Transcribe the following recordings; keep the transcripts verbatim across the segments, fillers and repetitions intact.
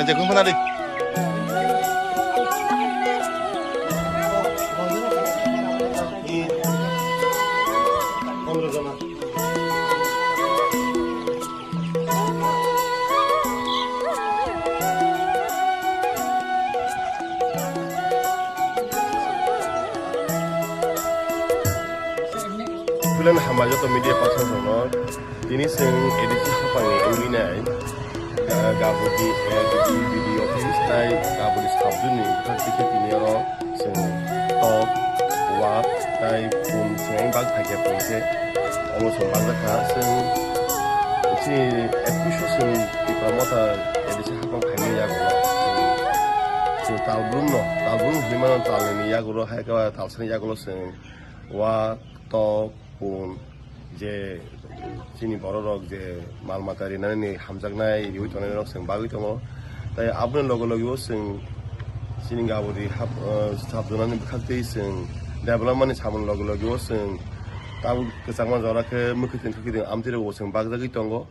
Aja kung mana di. Puilano hambai joto media person rokno. Tini chwng A D C hapangni wngwi nai, ga-, Gabodi, eh, B D O office tai Gabodi subzone ni bwkhak tikhe tini oro chwng tok, wak tai pun chwng bak phaikhe pun khe omo chwng bak jakha. Chwng chini ekush o chwng Tipra Motha A D C hapang phaimani yagulo chwng, chwng tal brum no, tal brum hinwi mano, tal nini yagulo hai khe talsani yagulo chwng wak, tok, pun, je chini borok rok je mal mata rinani hamjaknai riwi tongnai rok chwng bagwi tongo. Tai aboni loge loge o chwng chini Gabodi hap, eh, sabjwnani bwkhak twi chwng development ni samung loge loge o chwng tabuk kwchangma jora khe mwkhwtwng khwkhwtwng amtwi rok bo chwng bagjagwi tongo.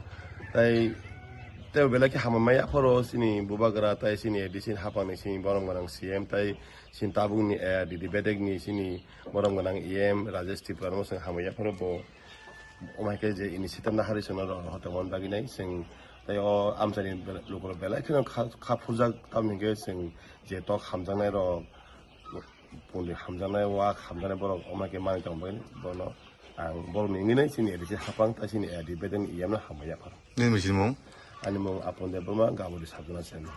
Tai tei belai khe hambai maya phoro chini bubagra tai chini A D C ni hapang ni chini borom gwnang C M tai chini tabuk ni, eh, A D C bedek ni chini borom gwnang E M Rajesh Tripura no chwng hambai yapharo bo, omo hai khe je initiative nahari chwngno rw-, rwtongmani bagwi nai chwng tei o amchaini bel-, lukurok belai kheno kha, kha phurjak, tamoni hwnkhe chwng je tok hamjaknai rok, pundit hamjaknai, wak hamjaknai borok omo hai khe manwi tongmani bagwi bono ang borokni wngwi nai chini A D C hapang tai chini A D C bedekni E M no hambai yapharo. Nini mung? Ani mung Apon Debbarma, Gabodi sabjona chwng.